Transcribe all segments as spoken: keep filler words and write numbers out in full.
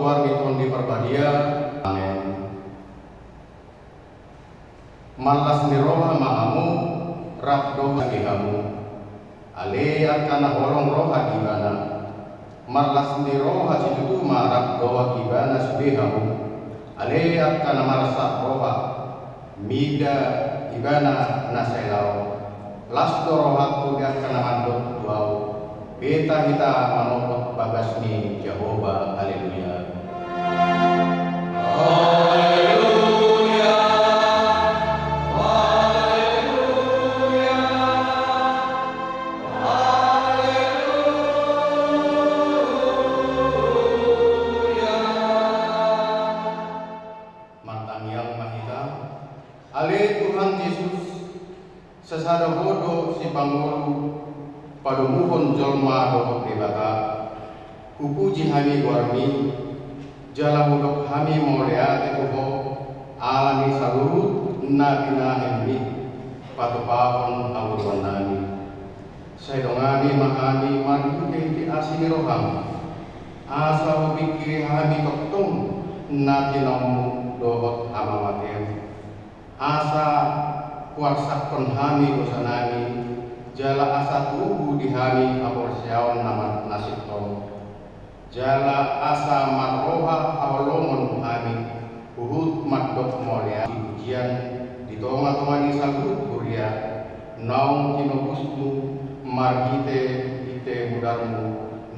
Goar ni Tondi Parbadia. Amen. Marlas ni roha ma hamu, rap dohot be hamu. Ale angka na holong roha di Ibana. Marlas ni roha situtu ma rap dohot Ibana sude hamu. Ale angka na marsak roha. Mida Ibana na sai laho. Las do rohangku di angka na mandok tu ahu. Beta hita manopot bagas ni Jahowa. Haleluya. Haleluya. Haleluya. Haleluya. Martangiang ma hita. Ale Tuhan Jesus, sasada Ho do sipangolu padomuhon jolma dohot Debata. Hupuji hami goarMi, jala hudok hami mauliate tu Ho, ala ni saluhut na binahenMi patupahon haburuonnami. Sai dongani ma hami marhitehite asi ni rohaM, asa hupingkiri hami tongtong na tinaonMu dohot hamamatean. Asa huarsakhon hami dosanami, jala asa tubu di hami haporseaon na mar-, na sintong. Jala asa marroha haholongon hami, huhut mandok mauliate pujian di tongatonga ni saluhut huria, naung tinobusMu marhitehite mudarMu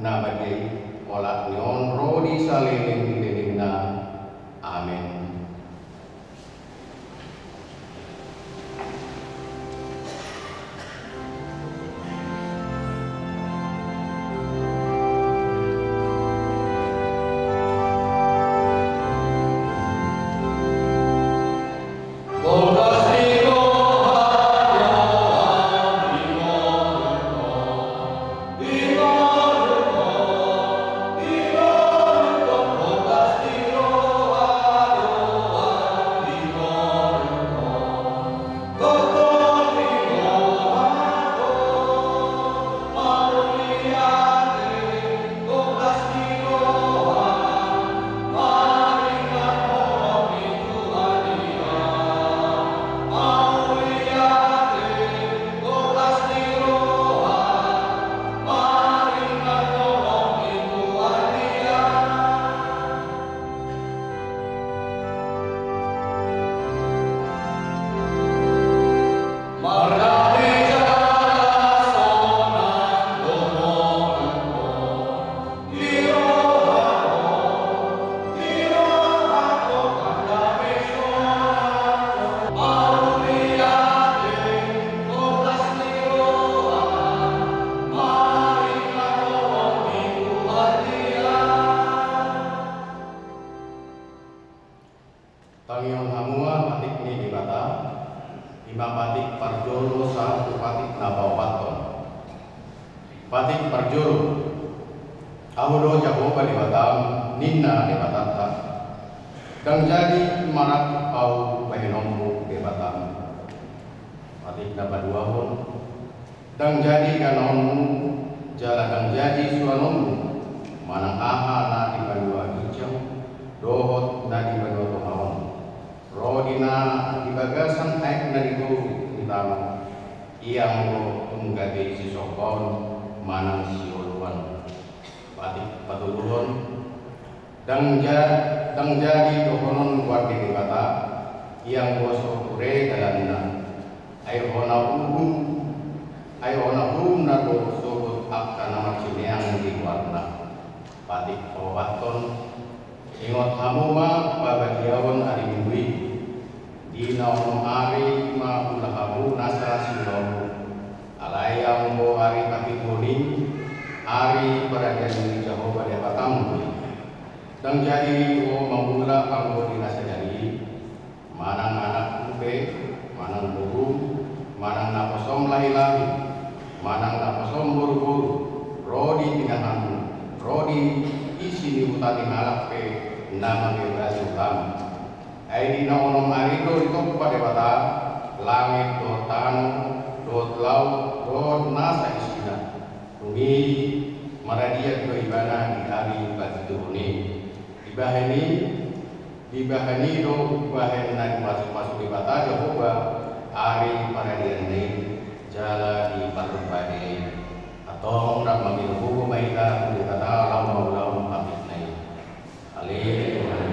na badia i, olat ni on ro di saleleng ni lelengna. Amen. Tangihon hamu ma patik ni Debata, i ma patik parjolo sahat tu patik na paopathon. Patik parjolo. Ahu do Jahowa Debatam, ninna Debatanta. Ndang jadi marangkup ahu bahenonmu Debatam. Patik na paduahon. Ndang jadi ganaonmu, jala ndang jadi suanonmu, manang aha na di banua ginjang, dohot na di banua tonga on. Ro di na di bagasan aek na di toru ni tano, i anggo tung gabe sisombaon manang sioloan. Patik patoluhon. Ndang ja-, ndang jadi dohonon goar ni Debata, i anggo so ture dalanna. Ai hona uhum, ai hona uhumna do sogot angka na marsineang di goarna. Patik paopathon. Ingot hamu ma pabadiaon ari Minggu i. Di na onom ari ma ulahamu nasa siulaonmu. Alai anggo ari papituhon i, ari paradian ni Jahowa Debatam do i. Ndang jadi ho mangula anggo di na sadari i, manang anakmu pe, manang borum, manang naposom lahilahi, manang naposom boruboru, ro di pinahanmu, ro di isi ni huta ni halak pe na mangembali hutam. Ai di na onom ari do ditompa Debata langit dohot tano, dohot laut, dohot nasa isina. Dung i maradian do ibana di ari papituhon i. Di Dibahen i, dibahen i do umbahen na dipasu-pasu Debata Jahowa ari paradianna i jala di parlombana i. Antong rap mangido gogo ma hita tu Debata laho mangulahon patitna i. Ale Tuhan.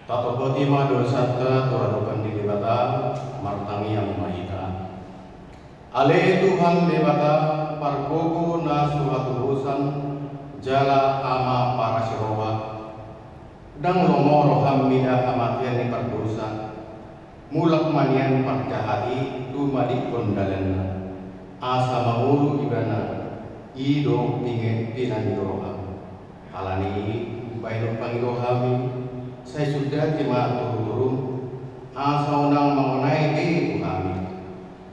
Tatopoti ma dosanta tu adopan ni Debata, martangiang ma hita. Ale Tuhan Debata, pargogo na so hatudosan, jala Ama parasi roha. Ndang lomo roham mida hamatean ni pardosa. Mulak ma nian parjahat i tumadikkon dalanna, asa mangolu ibana, i do pinge-, pinangido roham. Alani i, umbahen on pangido hami, sai sundati ma turuturum, asa unang mangonai be tu hami.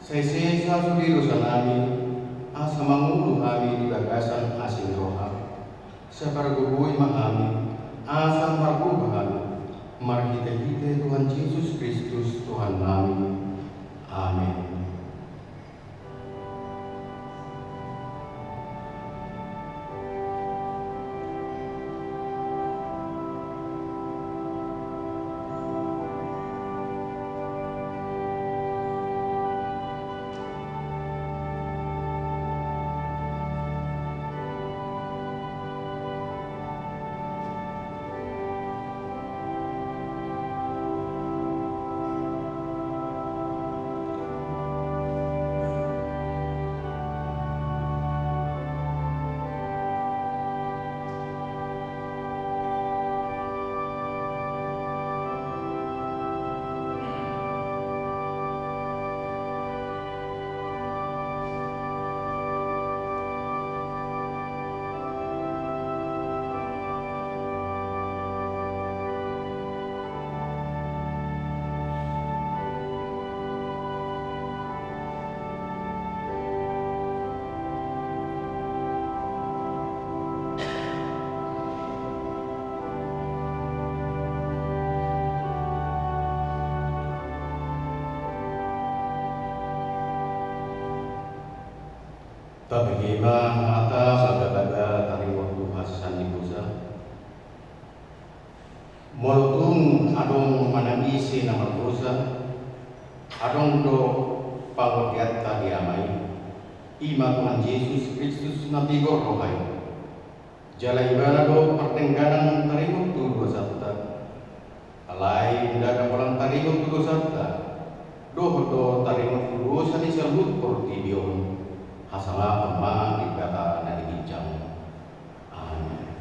Sai sesa sude dosanami, asa mangolu hami di bagasan asi ni roham. Sai pargogoi ma hami, asa margogo hami, marhitehite Tuhan Jesus Kristus Tuhannami. Amen. Tabege ma hata bagabaga taringot tu hasesaan ni dosa. Molo tung adong manang ise na mardosa, adong do pangordianta di Ama i, i ma Tuhan Jesus Kristus na tigor roha i. Jala ibana do pardengganan taringot tu dosanta. Alai ndada holan taringot tu dosanta, dohot do taringot tu dosa ni saluhut portibi on. Hasangapon ma Debata na di ginjang. Amen.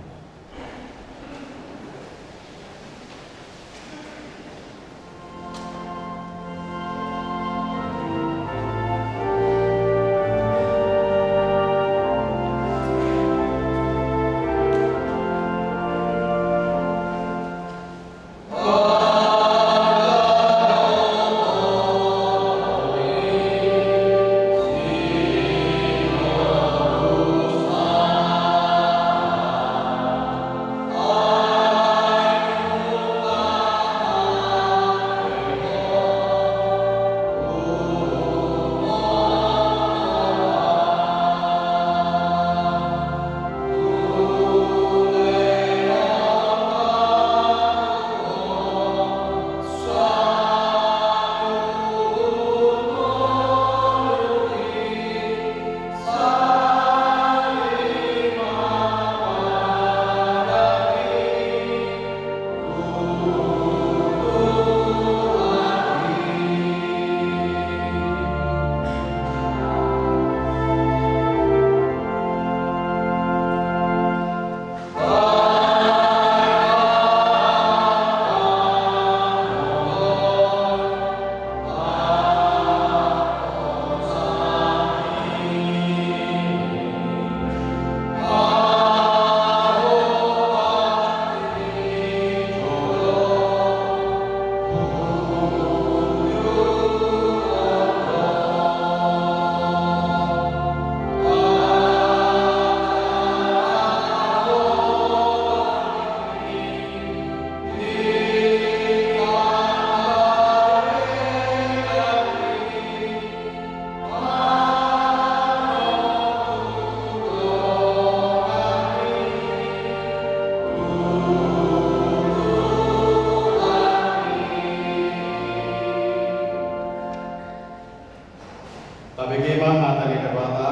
Tabege ma hata ni Debata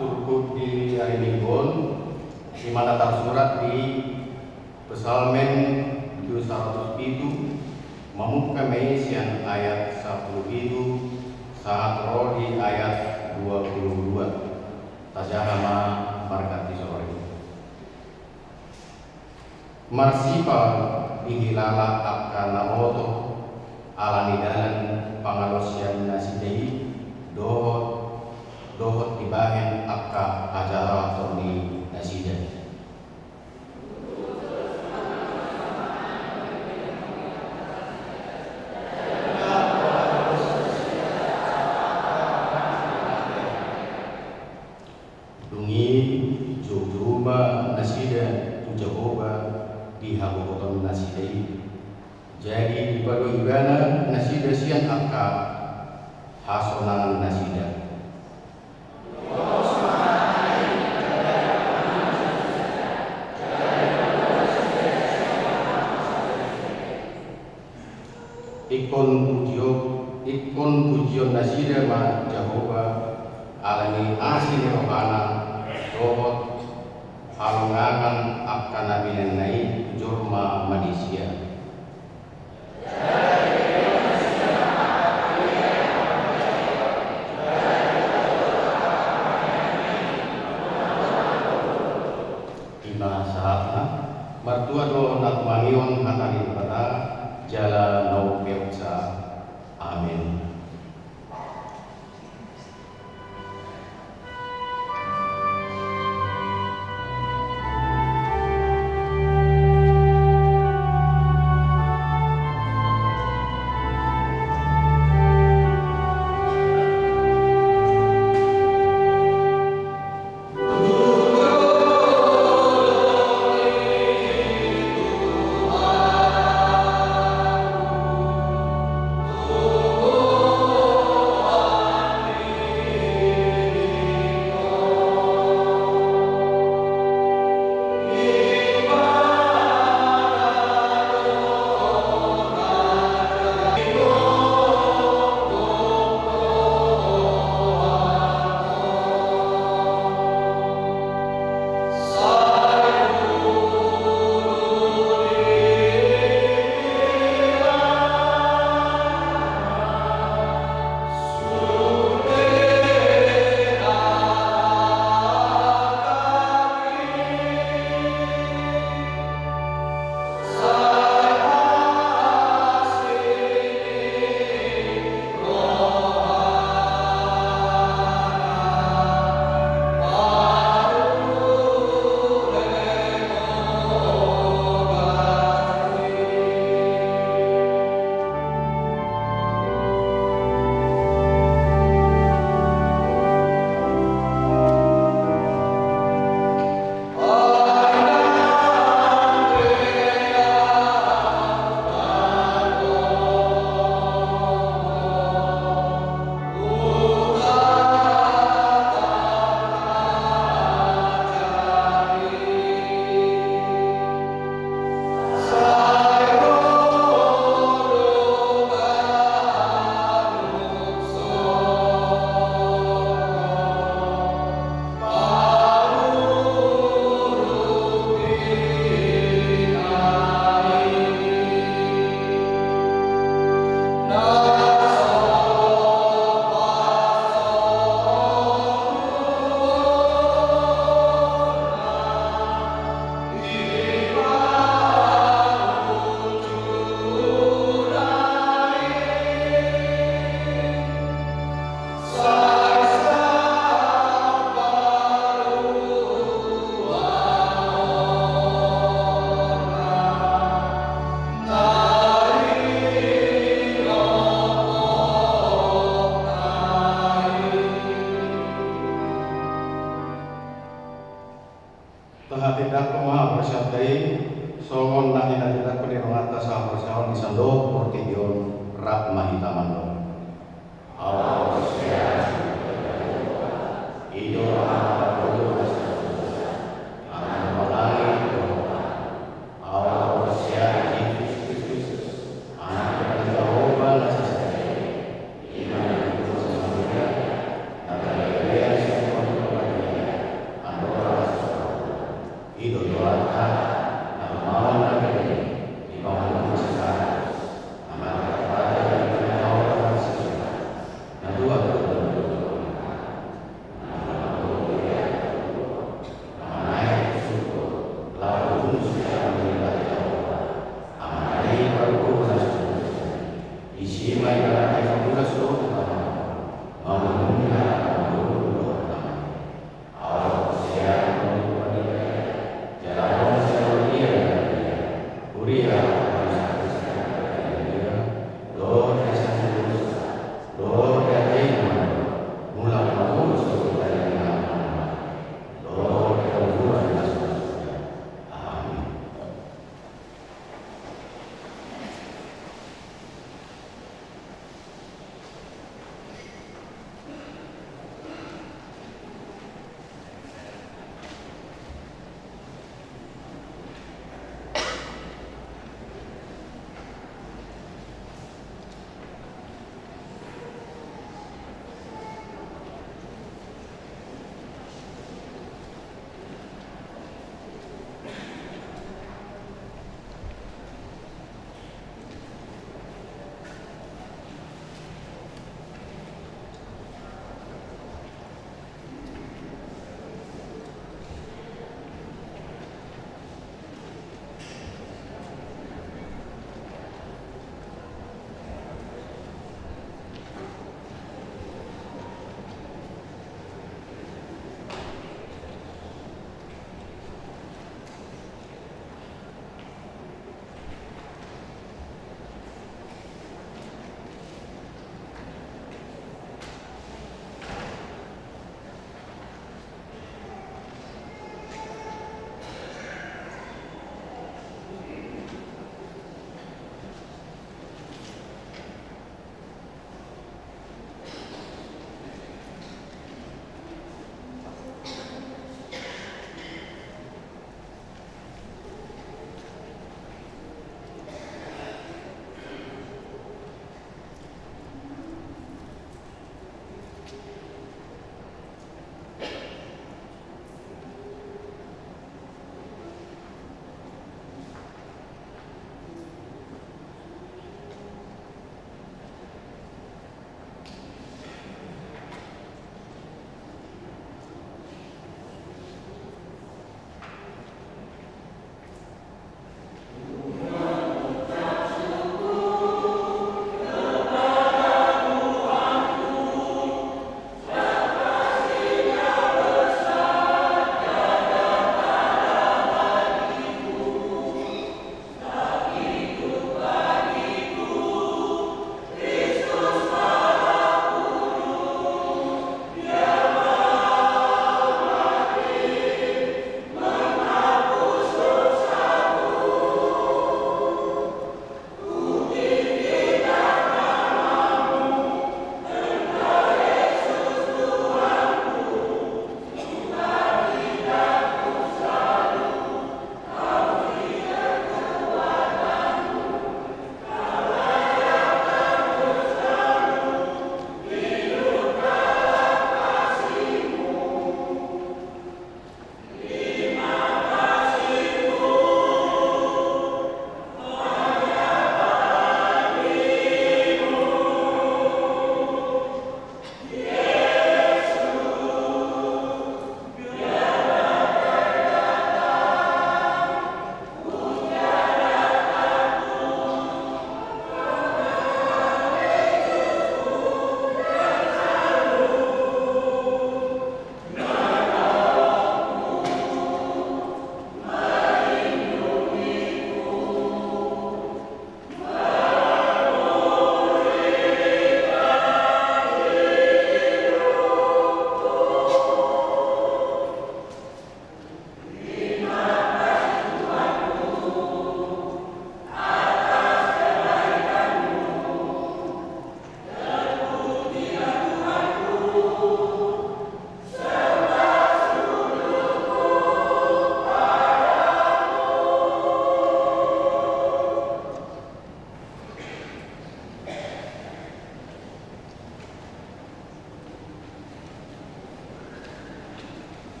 turpuk di ari Minggu on, di mana tarsurat di Psalmen tujuh saratus pitu, mamungka ma i sian ayat sampulu pitu sahat ro di ayat dua pulu dua. Tajaha ma marga di sore. Marsipal dihilala angka na oto ala ni dalan pangalaosian nasida i dohot, dohot dibahen angka hajalaon ni nasida. Dung i joujou ma nasida tu Jahowa di hagogoton nasida i. Jadi dipadua Ibana nasida sian angka hasonangan nasida. Ingkon pujion, ingkon pujion nasida ma Jahowa, ala ni asi ni rohana dohot halongangan angka na binahenna i tu jolma manisia. I ma sahatna. Martua do na tumangihon hata ni Debata jala na umpeopsa. Amen. Ma hita mandok. Au huparsae, i do angka na mardosa, angka na mangalean dosa. Au huparsae Jesus Kristus, Anak ni Debata na sasada i, i ma na didok Maria, na galean sian Portibi, andorang na so I do Tuhanta, na mamaon na gale, di panguhuman si Pilatus, na markata-kata di hita na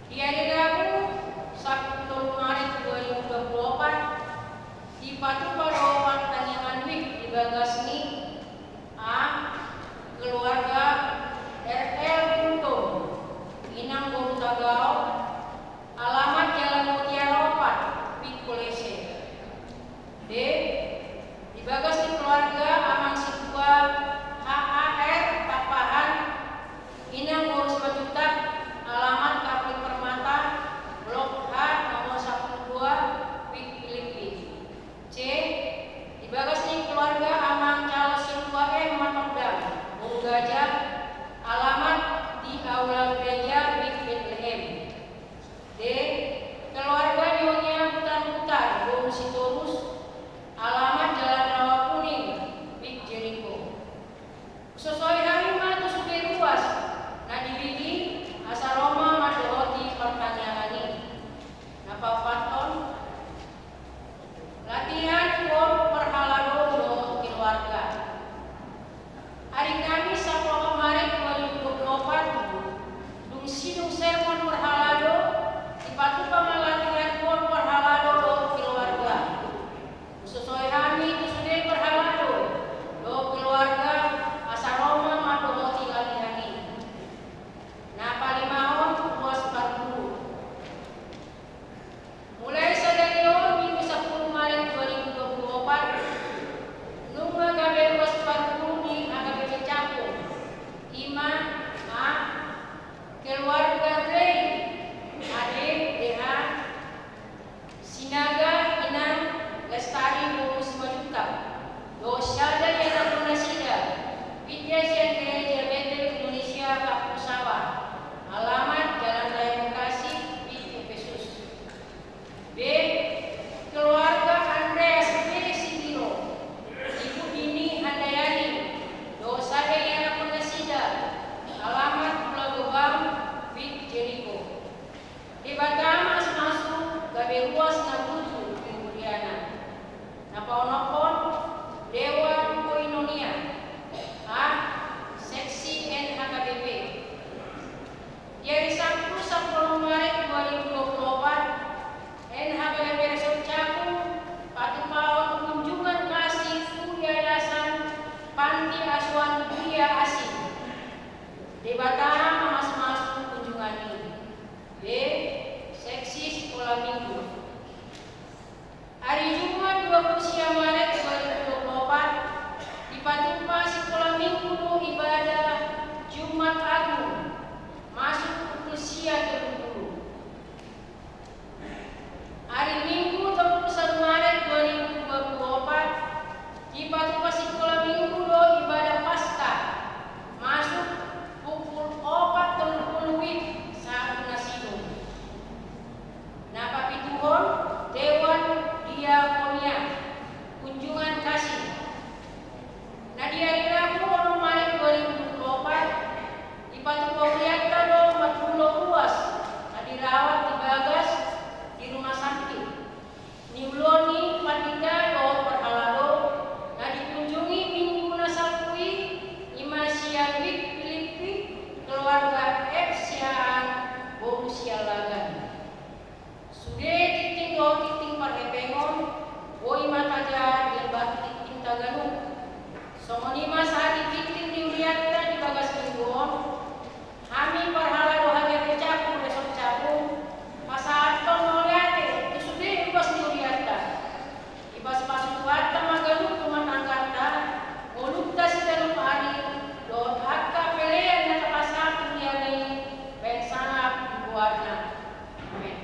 Di ari Rabu, sampulu tolu Maret dua ribu dua puluh opat, dipatupa do partangiangan wijk di bagas ni A, keluarga R L Gultom, inang boru Tagao, alamat Jalan Mutiara opat, Wijk Kolese. B, di bagas ni keluarga amang sintua H A R Pakpahan, inang boru Simanjuntak, alamat Kapling Permata, Blok H, nomor sampulu dua, Wijk Pilipi. C, di bagas ni keluarga amang calo sintua M Matondang, boru Gaja, alamat di Aula Gereja Wijk Betlehem. D, keluarga nyonya Butarbutar, boru Sitorus, alamat Jalan Rawa Kuning, Wijk Jeriko. Husosoi hami ma tu sude ruas na di wijk i, asa ro ma mandohoti partangiangan i. Na paopathon, latihan for parhalado dohot keluarga. Ari Kamis sampulu opat Maret dua ribu dua puluh opat, dung sidung sermon parhalado, dipatupa ma latihan for parhalado dohot keluarga. Husosoi hami tu sude parhalado dohot keluarga asa ro ma mandohoti latihan i. Na palimahon, ruas parguru. Mulai sadari on, Minggu sampulu Maret dua ribu dua puluh opat, nunga gabe ruas parguru di H K B P Cakung, i ma: A, keluarga Rei, ade, D H, Sinaga, inang, Lestari boru Simanjuntak, dohot sada ianakhon nasida, Widya sian Gereja Betel Indonesia Kampung Sawah, alamat Jalan Raya Bekasi, Wijk Efesus. B, keluarga Andreas B Sitiro, ibu Dini Handayani, dohot sada ianakhon nasida, alamat Pulau Gebang, Wijk Jeriko. Debata mamasu-masu gabe ruas na burju di huriana. Na paonomhon, dewan koinonia, A, seksi N H K B P. Di ari Sabtu sampulu onom Maret dua ribu dua puluh opat, N H K B P Resort Cakung patupahon kunjungan kasih tu Yayasan Panti Asuhan Buya Asih. Debata mamasu-masu kunjungan i. B, seksi sikola minggu. Ari Jumat dua puluh sia Maret dua ribu dua puluh opat, dipatupa sikola minggu do ibadah Jumat Agung, masuk pukul sia tolu pulu. Ari Minggu tolu pulu sada Maret dua ribu dua puluh opat, dipatupa sikola minggu do ibadah Paskah, masuk pukul opat tolu pulu wib sahat tu na sidung. Na papituhon, dewan diakonia, kunjungan kasih. Na di ari Rabu onom Maret dua ribu dua puluh opat, dipatupa huria ta do marhulahula ruas na dirawat di bagas di rumah sakit. Niulahon ni pandita dohot parhalado na dikunjungi Minggu na salpu i, i ma sian Wijk Pilipi, keluarga F Siahaan boru Siahaan. Sude tingting dohot tingting parhepengon, boi ma tajaha di lembar tingting taganup. Songon i ma sahat tingting di hurianta di bagas minggu on, hami parhalado H K B P Cakung Resort Cakung, pasahathon mauliate tu sude ruas ni hurianta. Dipasupasu Tuhanta ma ganup rumah tangganta, ngolunta siganup ari, dohot angka pelean na tapasahat tu huriana i, baen sangap di goarna. Amen.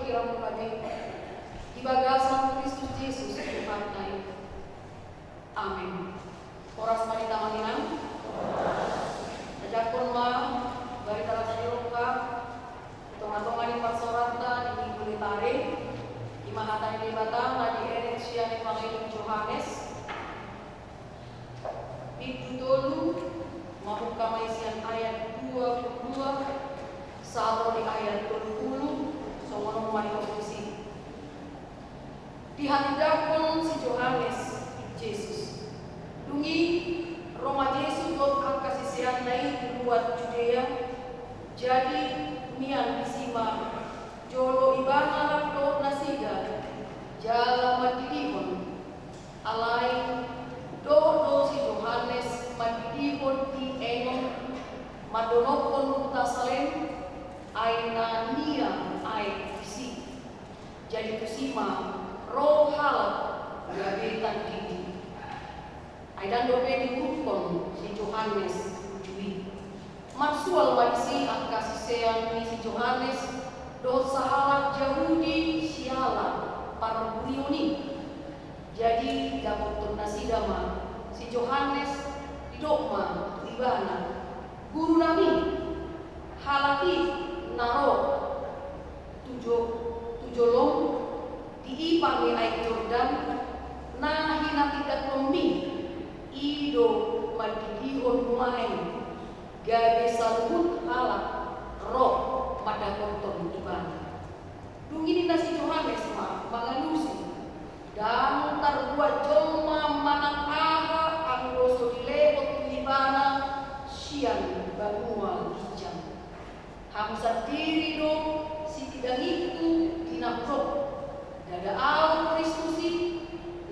Di bagasan Kristus Jesus Tuhanta i. Amen. Horas ma di hita amang inang. Tajakkon ma barita las ni roha di tongatonga ni parsaoranta di Minggu Letare. I ma hata ni Debata na dierek sian Evangelium Johannes. Bindu tolu, mamungka ma i sian ayat dua pulu dua sahat di ayat tolu pulu, songon on ma didok disi. Dihatindangkon si Johannes Jesus. Dung i ro ma Jesus dohot angka siseanna i tu luat Judea, jadi mian disi ma jolo ibana rap dohot nasida, jala mandidihon. Alai dohot do si Johannes mandidihon di Enon, mandonokkon huta Salem, ai na nian aek disi. Jadi tusi ma ro halak gabe tandidi. Ai ndang dope diurukkon si Johannes uju i. Marsual ma disi angka sisean ni si Johannes dohot sahalak Jahudi siala parburion i. Jadi dapothon nasida ma si Johannes, didok ma tu ibana, Guru nami, halak i na ro tu jo-, tu jolom, diipa ni aek Jordan, na hinatindangkonmi, i do mandidihon nuaeng, gabe saluhut halak ro mandapothon ibana. Dung i ninna si Johannes ma mangalusi, ndang tarbuat jolma manang aha anggo so dilehon tu ibana sian banua ginjang. Hamu sandiri do sitindangingku di na hudok. Ndada ahu Kristus i,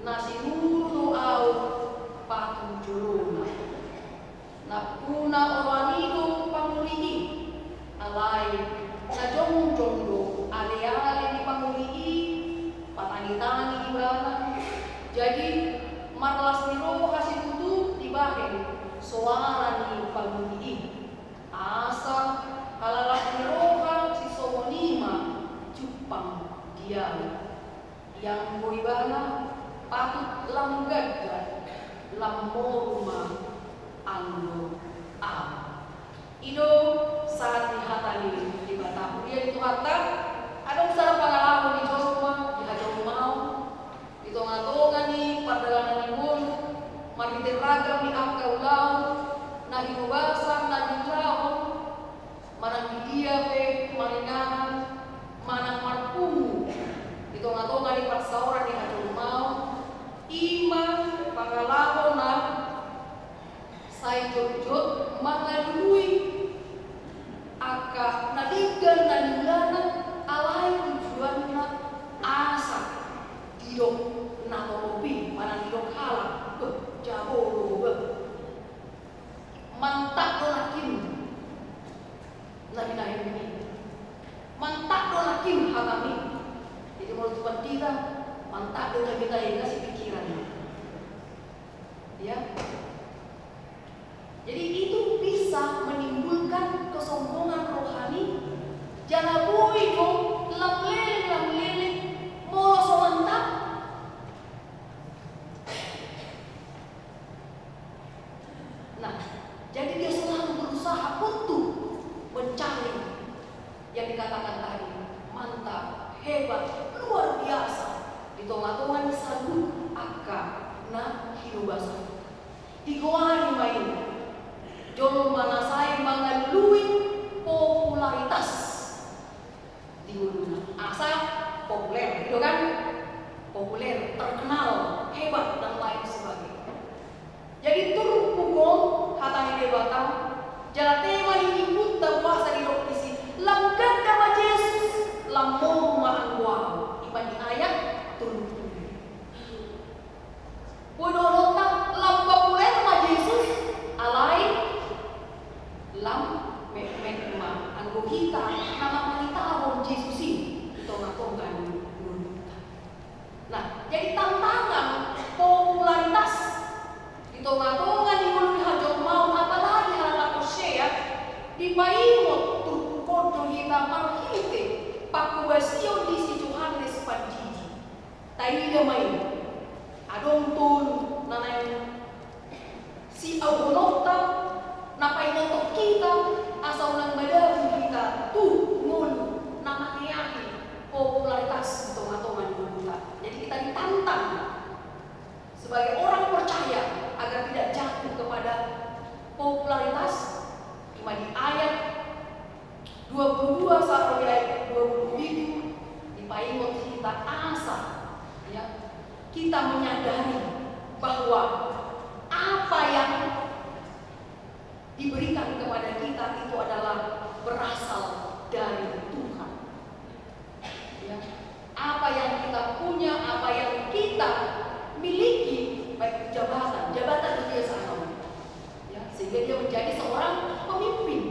na sinuru do ahu patujolona. Nampuna oroan i do pangoli i, alai na jongjong do aleale ni pangoli i patangitangi ibana. Jadi marlas ni roha situtu dibahen soara ni pangoli i. Asa halalas ni roha sisongon i ma jumpang di ahu. Ianggo ibana patut lam ganda, lam moru ma anggo ahu. I do sahat ni hata ni Debata. Huria ni Tuhanta, adong sada pangalaho ni jolma di hajolmaon, di tongatonga ni pardalanan ni ngolu, marhite ragam ni angka ulaon na hinobasan na diulahon, manang di dia pe maringanan, manang marpungu di tongatonga ni parsaoran ni hajolmaon, i ma pangalaho na sai jotjot mangalului angka na denggan na niulana, alai tujuanna asa didok natorop i, manang didok halak, beh, jago do, beh. Mantap do nangkin na binahen i. Mantap do nangkin hatami. Jadi menurut pandita, mantap do na binahen i, ngasih pikiran. Ya. Jadi itu bisa menimbulkan kesombongan rohani. Jala boi do lam leleng, lam leleng, molo so mantap. Nah, jadi dia selalu berusaha untuk mencari yang dikatakan tadi, mantap, hebat, luar biasa, di tongatonga ni saluhut angka na hinobasan. Digoari ma i jolma na sai mangalului popularitas di ngoluna. Asa populer, gitu kan? Populer, terkenal, hebat, dan lain sebagainya. Jadi turpuk on hata ni Debata, jala tema ni Minggunta puasa didok disi, lam ganda ma Jesus, lam moru ma anggo ahu. I ma di ayat tolu pulu. Boi dohononta lam populer ma Jesus, alai lam metmet ma anggo hita na mambaritahon Jesus i di tongatonga ni ngolunta. Nah, jadi tantangan popularitas di tongatonga ni ngolu ni hajolmaon, apalagi halak na porsea, dipaingot turpuk on do hita. Taida ma i, adong tolu na naeng siauhononta, na paingothon hita asa unang madabu hita tu ngolu na mangeahi popularitas di tonga-tonga ni ngolunta. Jadi kita ditantang sebagai orang percaya agar tidak jatuh kepada popularitas. I ma di ayat dua puluh dua sahat di ayat dua puluh pitu, dipaingot hita asa, ya, kita menyadari bahwa apa yang diberikan kepada kita itu adalah berasal dari Tuhan. Ya. Apa yang kita punya, apa yang kita miliki, baik itu jabatan, jabatan itu biasa namanya. Ya, sehingga dia menjadi seorang pemimpin.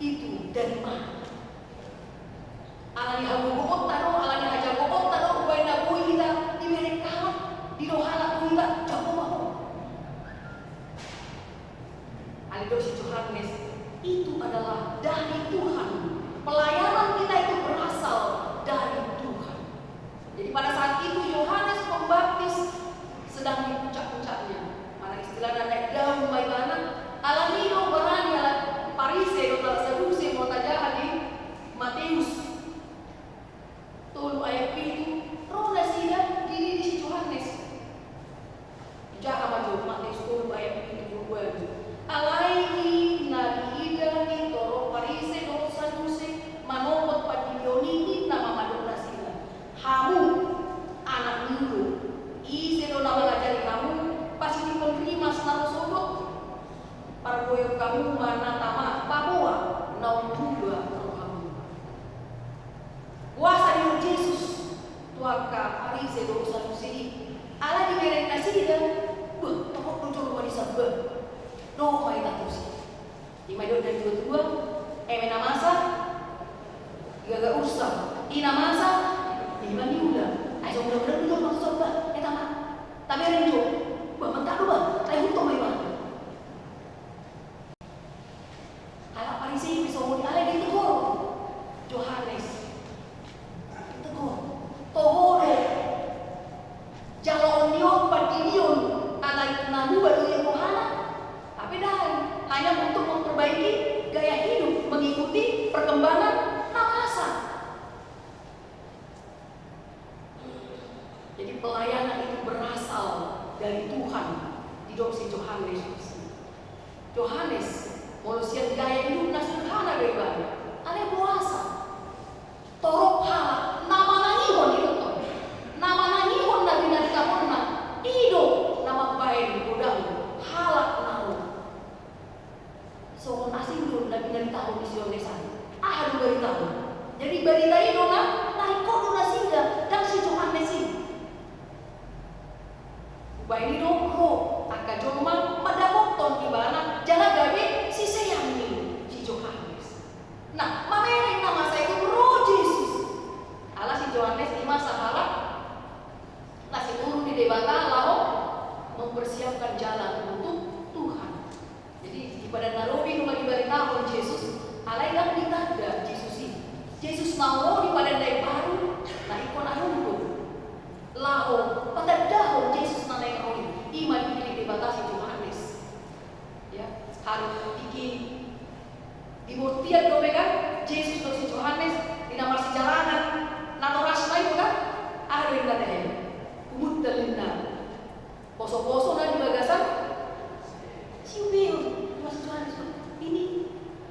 Itu dari mana? Ala ni hagogoonta do, ala ni hajagoonta do, umbahen na boi hita dibereng halak, didok halak tu hita, jago ma ho. Alai didok si Johannes, itu adalah dari Tuhan. Pelayanan kita itu berasal dari Tuhan. Jadi pada saat itu Yohanes Pembaptis sedang di puncak-puncaknya. Mana istilahna naik daun ma ibana, ala ni do barani halak Parise dohot halak Sadusi, molo tajaha di Matius tolu ayat pitu, ro nasida dididik si Johannes. Jaha ma jo, Matius tolu ayat pitu, dua puluh dua. Alai i na diida ni torop Parise dohot Sadusi manopot pandidion i, ninna ma mandok nasida: Hamu anak ni ulo, ise do na mangajari hamu pasitihon rimas na ro sogot? Parboreon hamu ma na tama, paboa naung tuba rohamu. Boasa didok Jesus tu angka Parise dohot Sadusi i? Ala dibereng nasida, bah, torop do jolma disambah. Dohot ma hita tusi. I ma didok na dua-dua, eme na masa, digaga ursa. I na masa, ima niula. Ai so mudah-mudahan do jolma tu samba. Eta ma. Tabereng jo. Bah, mantap do bah. Ai huto ma ima. Halak Parise i pe songon i, alai ditegor Johannes. Ditegor. Toho do jaloon ni on pandidion, alai na muba do i rohana. Hape ndang, hanya untuk memperbaiki gaya hidup, mengikuti perkembangan na masa. Jadi pelayanan itu berasal dari Tuhan, didok si Johannes. Johannes, molo sian gaya hidupna sederhana do ibana, alai boasa? Torop halak na manangihon, i do tong, na manangihon na binaritahonna, i do na mambahen godang halak na ro. Songon asing do na binaritahon ni si Johannes an. Aha do baritahon? Jadi barita i do na, na ringkot do nasida, ndang si Johannes i. Umbahen i do ro angka jolma mandapothon ibana jala gabe sisean ni si Johannes. Nah, mamereng na masa i ro Jesus. Ala si Johannes i ma sahalak na situru ni Debata laho mempersiapkan jalan untuk Tuhan. Jadi di Padan na Robi nunga dibaritahon Jesus, alai ndang ditanda Jesus i. Jesus na ro di Padan na Imbaru, na ingkon adong do laho patandahon Jesus na naeng ro i, i ma dipilih Debata si Johannes. Ya, harus iki di bortian dope kan, Jesus dohot si Johannes, di na marsijalangan natorasna i do kan, aha do ninna, eh, punguanta ninna. Poso-poso na di bagasan siumbeon, ima si Johannes. Ini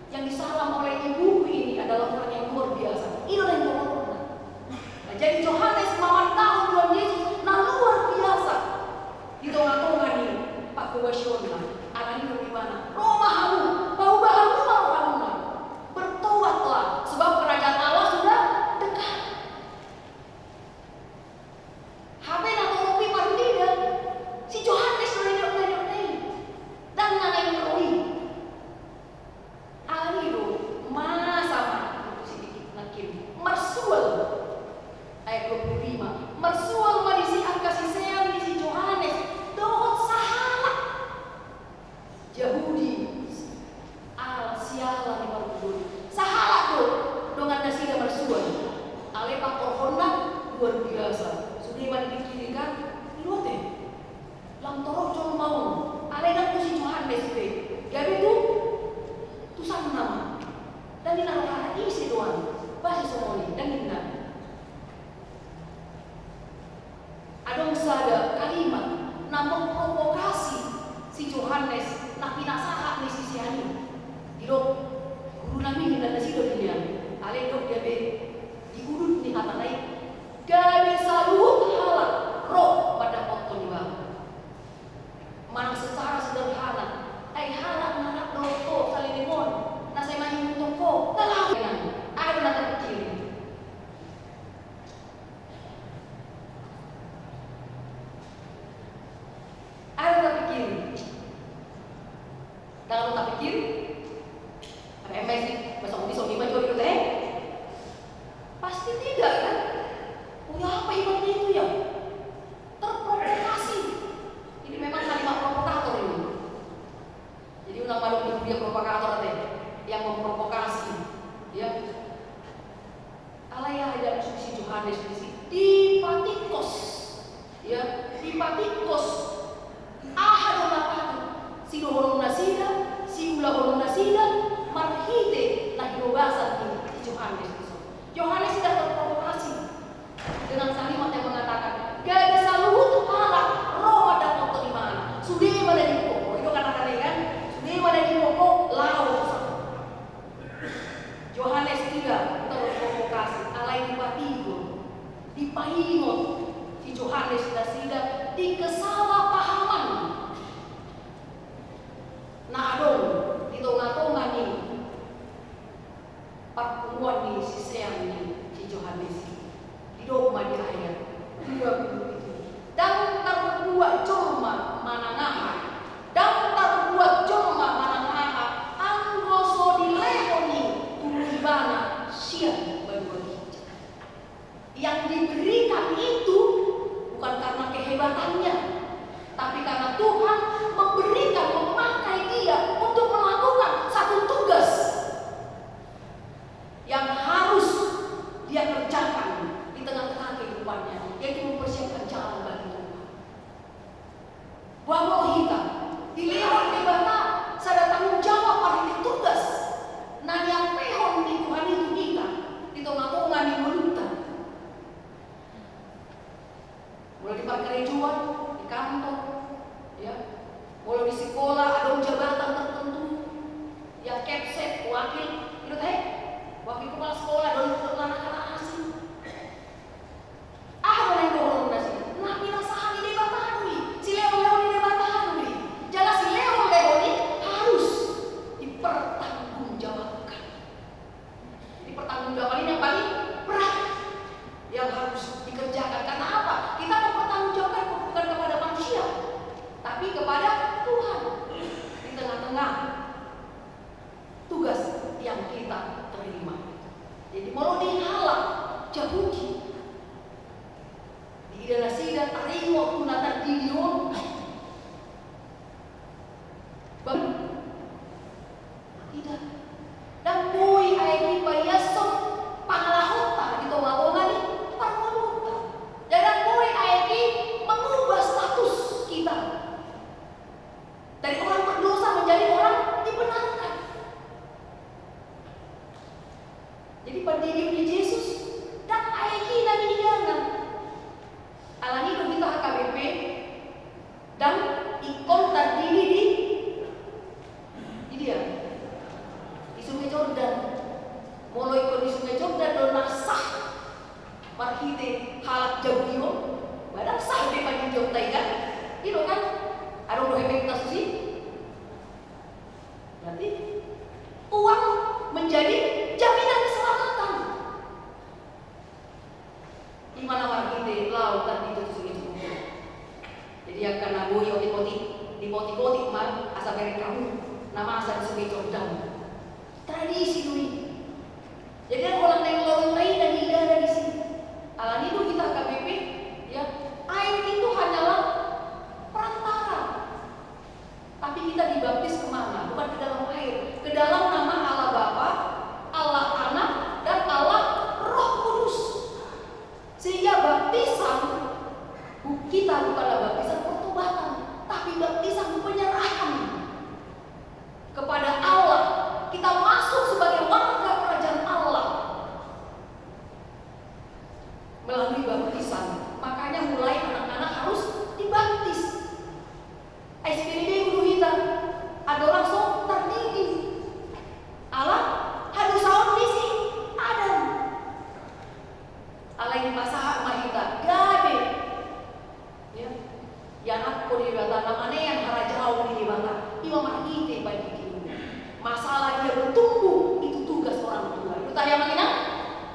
yang disalam oleh ibuku ini adalah orang yang luar biasa. I do na ingkon. Nah, jadi Johannes mamaritaon Tuhan Jesus na luar biasa di tonga-tonga ni pangkobasionna. Alani do ibana, ro ma hamu, paubah hamu ma rohamuna. Bertobatlah, sebab kerajaan Allah sudah dekat. Hape na torop i marnida, si Johannes do na nidok, na nidok na i. Ndang na naeng ro i. Alani do, ma Alai pangkorhonna luar biasa. Sude ma dipingkiri kan? Ido ate. Lam torop jolma on. Alai ndang tu si Johannes be. Gabe tu, tu sanna ma. Ndang ninna rohana ise do an. Boasa songon i, ndang ninna. Adong sada kalimat na memprovokasi si Johannes na pinasahat ni sisean i. Didok guru nami, ninna nasida do nian. Alai didok dia be di udut ni hatana i, gabe saluhut halak ro mandapothon ibana. Manang secara sederhana, ai halak na rap dohot ho saleleng on, na sai mangihuthon ho, na laho. Aha do na tapingkiri? Aha do na tapingkiri? Ndang adong tapingkiri? Apa M S I? Masa undi songon i ma jo didok, eh? Pasti tidak, kan? Oh ya, apa hebatnya itu ya? Terprovokasi. Ini memang kalimat provokator ini. Jadi unang malum di dia provokator ate, yang memprovokasi. Ya. Alai aha do didok si Johannes disi? Dipatingkos. Ya, dipatingkos. Aha do na patut sidohonon nasida, siulahon nasida, marhite na hinobasan ni si Johannes disi? Johannes tidak terprovokasi dengan kalimat yang mengatakan, gabe saluhut halak ro mandapothon ibana. Sude ma na diingkon ho, ido kan hatana i kan? Sude ma na diingkon ho, laho tu sana. Johannes tidak terprovokasi, alai dipatingkos, dipaingot si Johannes nasida di kesalahpahaman na adong di tongatonga ni parpunguan ni sisean ni si Johannes i. Didok ma di ayat dua puluh pitu, ndang tarbuat jolma manang aha, ndang tarbuat jolma manang aha, anggo so dilehon i tu ibana sian banua ginjang. Yang diberikan itu bukan karena kehebatannya, tapi karena Tuhan memberikan, memakai dia untuk melakukan satu tugas yang harus dia kerjakan di tengah-tengah kehidupannya, yaitu mempersiapkan jalan bagi Tuhan. Boha molo hita dilehon Debata sada tanggung jawab marhite tugas na niampehon ni Tuhan i tu hita di tongatonga ni ngolunta. Molo di parkarejoan, di kantor, ya. Molo di sikola, adong jabatan tertentu, ya, kepset, wakil, ido ate, wakil kepala sekolah, adong anak-anak asing. Aha do na nidohonon nasida? Na pinasahat ni Debata do i, silehonlehon ni Debata do i. Jala silehonlehon i harus dipertanggungjawabkan. Jadi pertanggungjawaban ini yang paling berat yang harus dikerjakan. Karena apa? Kita mempertanggungjawabkan bukan kepada manusia, tapi kepada Tuhan di tengah-tengah tugas yang kita terima. Jadi molo di halak Jahudi, diida nasida taringot tu na tardidi on, bang, tidak. Ndang boi aek i paiashon pangalahonta di tongatonga ni parngoluonta. Dan ndang boi aek i mengubah status kita dari orang berdosa menjadi orang dibenarkan. Jadi pandidi ni Jesus ndang aek i na nihidangan. Alani do hita H K B P ndang ingkon tardidi di, di dia, di Sungai Jordan. Molo ingkon di Sungai Jordan do na sah marhite halak Jahudi on, ba ndang sah be pandidionta i kan? Ido kan? Adong do hepengta tusi. Berarti uang menjadi jaminan keselamatan. Ima na marhite laho tardidi tu Sungai Jordan. Jadi angka na boi otik-otik Tadi amang inang?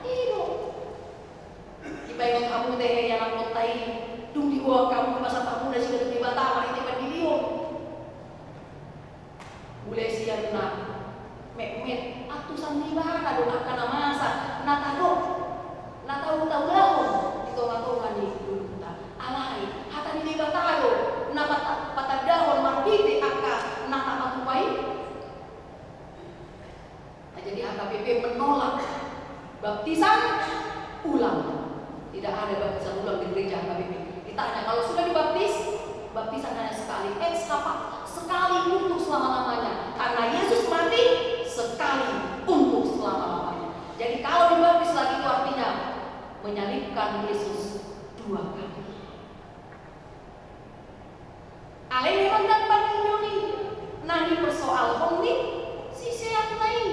I do. Dipaingot hamu tehe ia nang kotta i, dung diboan hamu pasahat hamu nasida tu Debata marhite pandirion. Mule sian na metmet, antusan ni ibana do angka na masa na tadok, na tahu tahu lahon di tonga-tonga ni ngolunta. Alai hata ni Debata do na pata-, patandahon marhite angka na tapatupa i. Nah, jadi H K B P menolak baptisan ulang. Tidak ada baptisan ulang di gereja H K B P. Ditanya, kalau sudah dibaptis, baptisan hanya sekali. Ex hafa, sekali untuk selama-lamanya. Karena Yesus mati sekali untuk selama-lamanya. Jadi kalau dibaptis lagi itu artinya menyalibkan Yesus dua kali. Alai memang ndang pangidoan i na nipersoalhon ni siseanna i.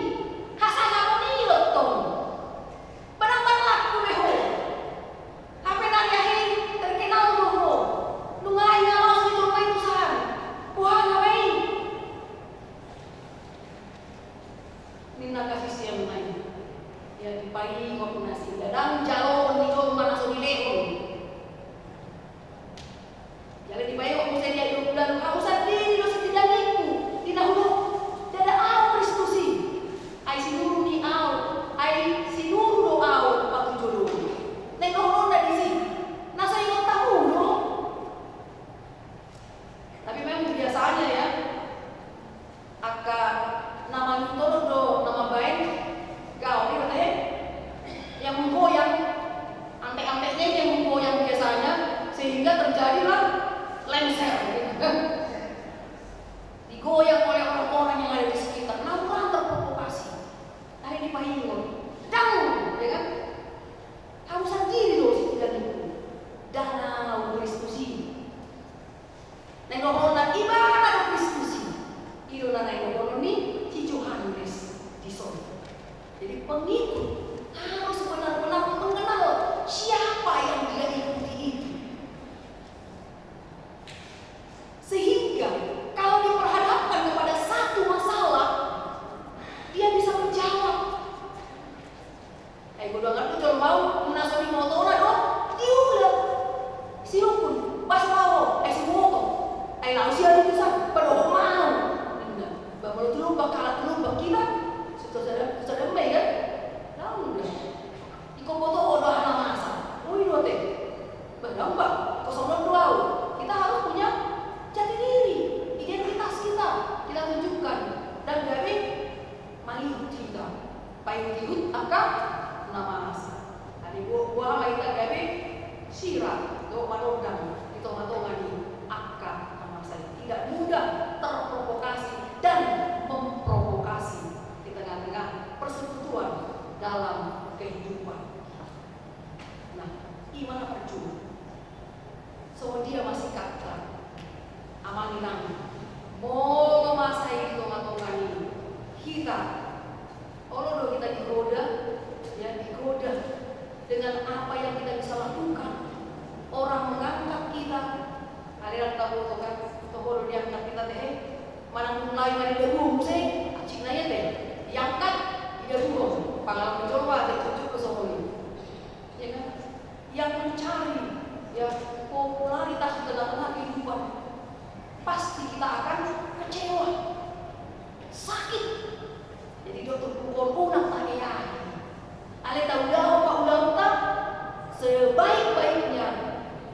Hasangapon i do tong. Ba ndang parlaku be ho. Hape na ari-ari i terkenal do ho. Nunga i na laos ni jolma i tu sahari. Boha na ba i? Ninna angka siseanna i. Ia dipaingot nasida, ndang jaloon ni jolma na so dilehon. Jala dipaingot muse di ayat dua puluh, "Hamu sandiri do sitindangingku di na hudok, ndada ahu Kristus i. Ai sinuru ni ahu, ai sinuru do ahu patujoloon." Naeng dohononna disi, na so ingot hamu do. Tapi memang biasanya ya, angka na mangihuthon do na mambaen gaor i, berarti yang menggoyang, antek-anteknya ini yang menggoyang biasanya, sehingga terjadilah lengser, gitu. Digoyang oleh orang-orang yang ada di sekitar, na murah terprovokasi. Tadi dipaingot, ndang, ya kan? Hamu sandiri do sitindangingku, ndada ahu Kristus i. Naeng dohononna ibana do Kristus i. I do na naeng dohonon ni si Johannes dison. Jadi pengikut harus benar-benar mengenal siapa yang dia ikuti itu. Sehingga kalau diperhadapkan kepada satu masalah, dia bisa menjawab. Ai godang do jolma on, na so binoto na do diulang. Sihukun, pas ma ho, ai siboto. Ai laos ia di tusan, padohot ma ho. Ninna, ba molo tu Lumban, halak tu Lumban hita, so tu sada, tu sada ma i kan? Ndang da. Ingkon boto ho do aha na masa. Ui do ate. Ba ndang ba, ingkon songon on do ahu. Kita harus punya jati diri, identitas kita, kita tunjukkan. Dan gabe mangihut hita, paihut-ihut angka na masa. Jadi bo-, boha ma hita gabe sira dohot manondang di tonga-tonga ni angka na masa i. Tidak mudah terprovokasi dan memprovokasi di tengah-tengah persekutuan dalam kehidupan. Nah, i ma na parjolo. Songon dia ma sikapta, amang inang, molo masa i di tonga-tonga ni hita, olo do hita digoda, ya, digoda dengan apa yang kita bisa lakukan. Orang mengangkat kita, alai ndang taboto kan, toho do diangkat hita tehe, manang mulai ma didabuhon muse, asik na ia tehe, diangkat, didabuhon, pangalaman jolma, jadi tunjuk do songon i. Ya kan? Yang mencari, ya, popularitas di tengah-tengah kehidupan, pasti kita akan kecewa, sakit. Jadi, didok turpuk on unang taeahi. Alai taulahon ma ulaonta sebaik-baiknya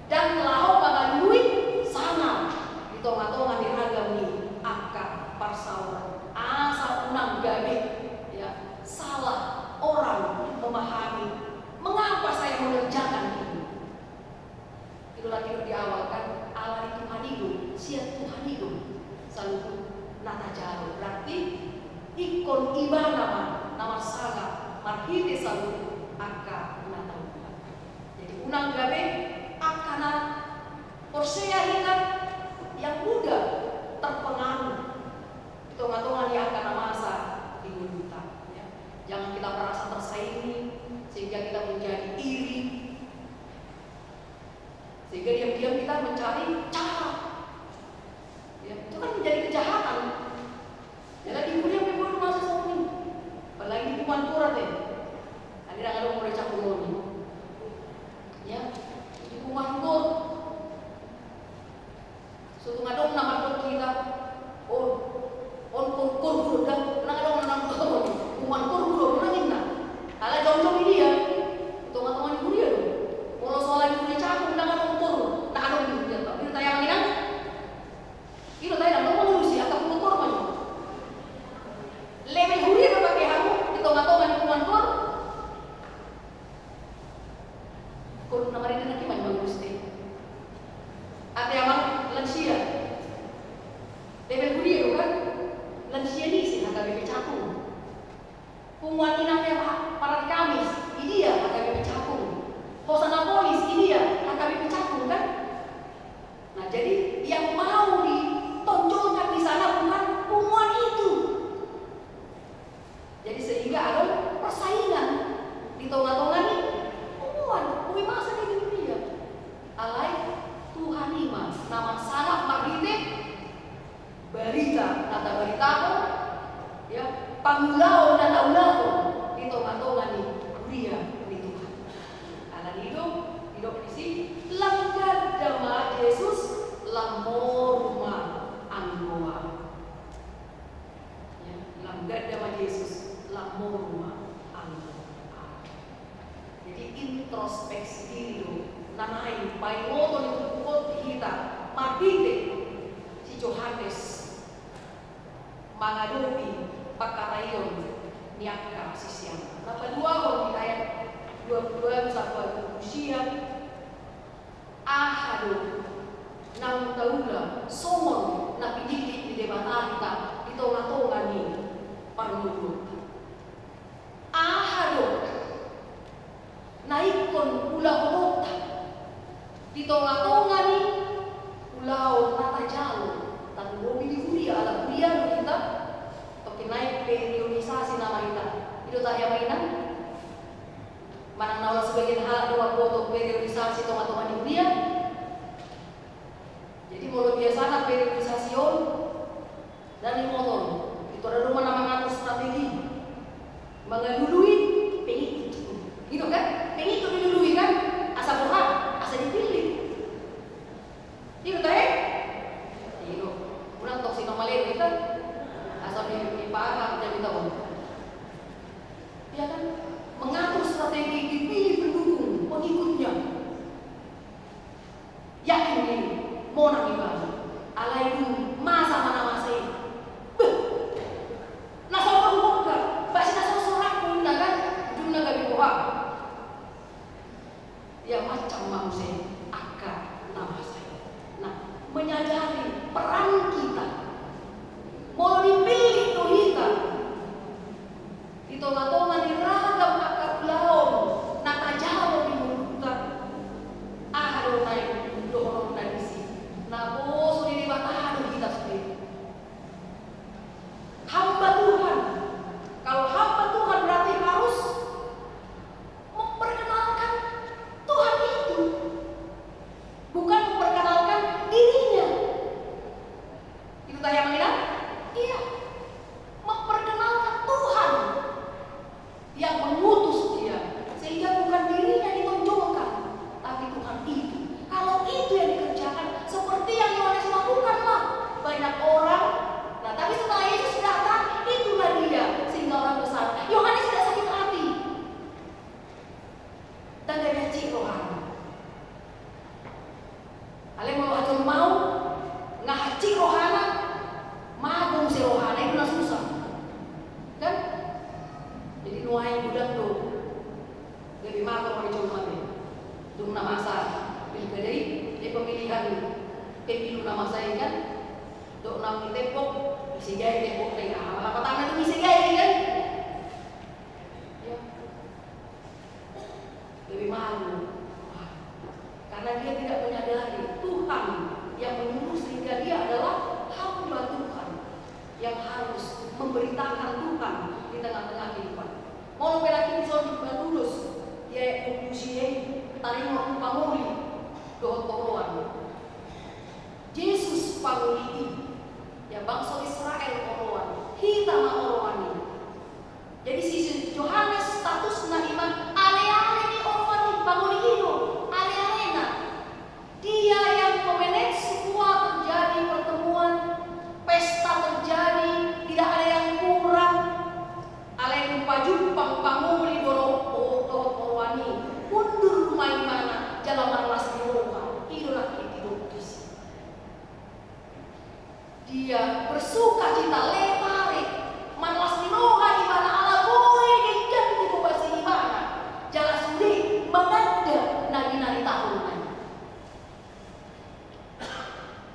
dan laho mangalului sangap di tonga-tonga ni ragam ni angka parsaoran. Asa unang gabe, ya, salah orang memahami mengapa saya mengerjakan ini. I do lagi do di awal kan, ala ni Tuhan i do, sian Tuhan i do saluhut na tajalo. Berarti ingkon ibana ma na marsangap marhite saluhut angka na taula. Jadi unang gabe angka na porsea hita yang mudah terpengaruh di tonga-tonga ni angka na masa di ngolunta, ya. Jangan kita merasa tersaingi sehingga kita menjadi iri, sehingga diam-diam kita mencari cara. Ya, itu kan menjadi kejahatan. Jadi di kuliah pe boru masa songon i. Apalagi di Pantura te. Introspeksi diri do na naeng paingoton ni turpuk on di hita marhite si Johannes mangadopi pangkataion ni angka siseanna. Na paduahon di ayat dua pulu dua sahat dua pulu sia, aha do naung taula songon na pinillit ni Debata hita di tongatonga ni parngoluonta? Aha do na ingkon ulahononta di tongatonga ni ulaon na tajalo? Tarlumobi di huria, ala huria do hita. Tongkin naeng periodisasi nama hita. I do tahe, amang inang? Manang na olo sebagian halak do mamboto periodisasi tongatonga ni huria. Jadi molo biasana periodisasi on, ndang diboto, itu ada do na mangatur strategi, mangalului pengikut. Gitu kan? Pengikut dilului kan? Asa boha, asa dipilih. Gitu tahe? Gitu. Unang tong sinamale do hita. Asa di, dipaham jadi tahu. Dia kan mengatur strategi, dipilih pendukung, pengikutnya. Yakin diri, monang ibana. Alai dung masa ma na masa i, beh, na so pahuhutna, basi na so sorakku inna kan, ujungna gabe boha? Ia macam ma muse angka na masa i. Nah, menyadari peran kita. Molo dipilih do hita di tongatonga ni ragam angka ulaon na tajalo di ngolunta, aha do naeng dohononna disi? Naposo ni Debata do hita sude. Hamba Tuhan. Kalau hamba Tuhan berarti harus memperkenalkan Tuhan itu, bukan memperkenalkan dirinya. Itu tahe, amang inang? Iya. Memperkenalkan Tuhan yang mengutus dia, sehingga bukan dirinya ditonjolkan, tapi Tuhan itu. Kalau itu yang dikerjakan, seperti yang Yohanes lakukan, lah, banyak orang. Nah, tapi setelah Yesus datang, itulah dia, sehingga orang besar. Yohanes tidak sakit hati. Ndang gabe hansit rohana. Alai molo hajolmaon nga hansit rohana, mago muse rohana, i do na susah. Kan? Jadi nuaeng godang do gabe mago roha ni jolma be. Dung na masa pilkada i, eh, pemilihan pemilu na masa i kan, dok naung ditembok, ise gabe tembokna i, aha ma hapatangna dung ise gabe i kan? Ya. Lebih malu. Karena dia tidak menyadari Tuhan yang menyuruh, sehingga dia adalah hamba Tuhan yang harus memberitakan Tuhan di tengah-tengah kehidupan. Molo pe nangkin dison di Paulus, ia dua pulu sia i, taringot tu pangoli dohot oroan. Jesus pangoli i, ia bangso Israel oroan, hita ma oroan i. Jadi si Johannes statusna i ma aleale ni oroan i, pangoli i do alealena. Dia yang memanage semua terjadi pertemuan, pesta terjadi, tidak ada yang kurang. Alai dung pajumpang pangoli dohot, dohot oroan i, mundur ma imana jala marlas ni roha, i do nangkin didok disi. Dia bersukacita, lethargic, marlas ni roha ibana ala boi denggan dihobashi ibana, jala sude mananda na binaritahonna i.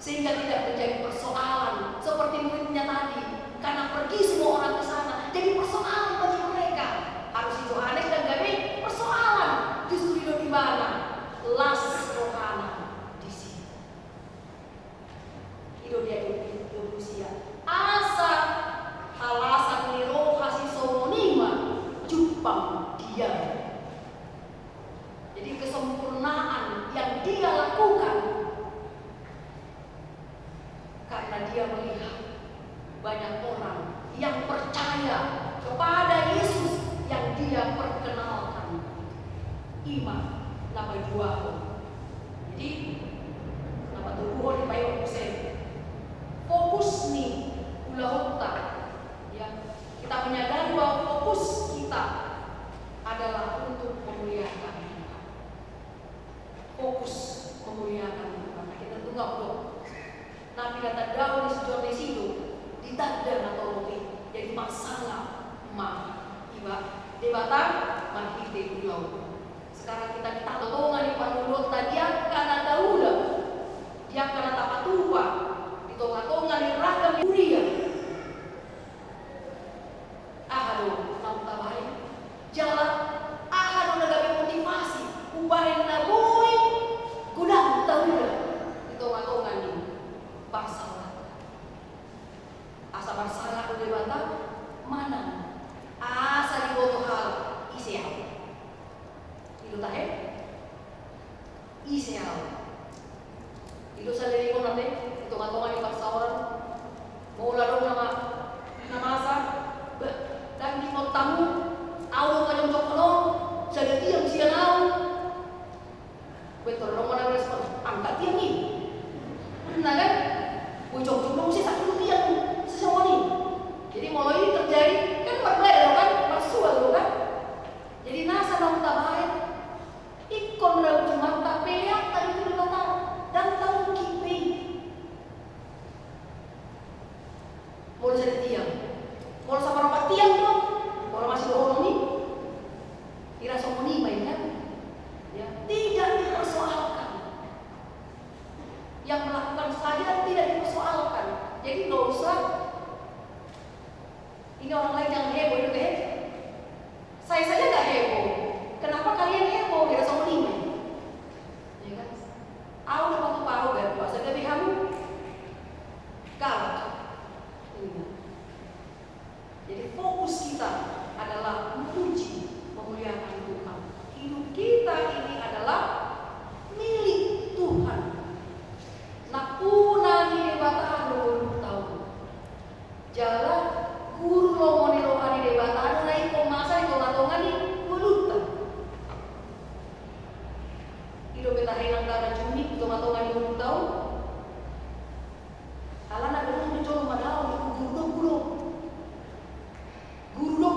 Sehingga tidak menjadi persoalan seperti muridnya tadi, karena pergi semua orang ke sana, jadi persoalan bagi mereka. Harus si Johannes ndang gabe persoalan, justru didok ibana las rohana disi. I do di ayat dua pulu sia. Asa halasan ni roha sisongon i ma jumpang di ia. Jadi kesempurnaan yang dia lakukan karena dia melihat banyak orang yang percaya kepada Yesus yang dia perkenalkan. I ma na paduahon. Jadi na patoluhon, dipaingot muse fokus ni ulaonta. Ya, kita menyadari bahwa fokus kita adalah untuk memuliakan Tuhan. Cara hita di tonga-tonga ni parngoluonta, di angka na taula, di angka na tapatupa, di tonga-tonga ni ragam ni huria. Aha do naung tabaen? Jala aha do na gabe motivasi umbahen na boi godang taula di tonga-tonga ni parsahatan? Asa marsangap do Debata manang asa diboto halak ise ahu? I do tahe, ise ahu? I do saleleng on ate, di tonga-tonga ni parsaoran, molo adong na ma-, na masa, bah, ndang diingot hamu, ahu do pajongjongkon on, sada tiang sian ahu. Betul, adong ma na respon, angka tiang i. Nah kan? Boi jongjong do muse satu tiang, sesongon i. Jadi molo i terjadi, kan marbaya do kan, marsual do kan. Jadi nasa naung tabaen, ingkon rau jumanta pelean tadi tu Debata, ndang taungkil be i. Molo sada tiang, molo saparopat tiang do, molo masih dohonon i, ira songon i ma i kan? Ya, tidak dipersoalkan. Yang melakukan saja tidak dipersoalkan. Jadi nggak usah, ini orang lain jangan heboh, itu deh. Saya saja nggak heboh. Kenapa kalian heboh? Ira songon i ma i. Ya kan? Ahu do patupa, ahu gabe, asa gabe hamu galak. Iya. Jadi fokus kita adalah memuji, memuliakan Tuhan. Hidup kita ini adalah milik Tuhan. Nampuna ni Debata do ngolunta on. Jala guru lomo ni roha ni Debata do na ingkon masa di tonga-tonga ni ngolunta. I do pe tahe nang na jumit di tonga-tonga ni ngolunta on. Alana belum mencoba madao di guru do, guru. Guru do.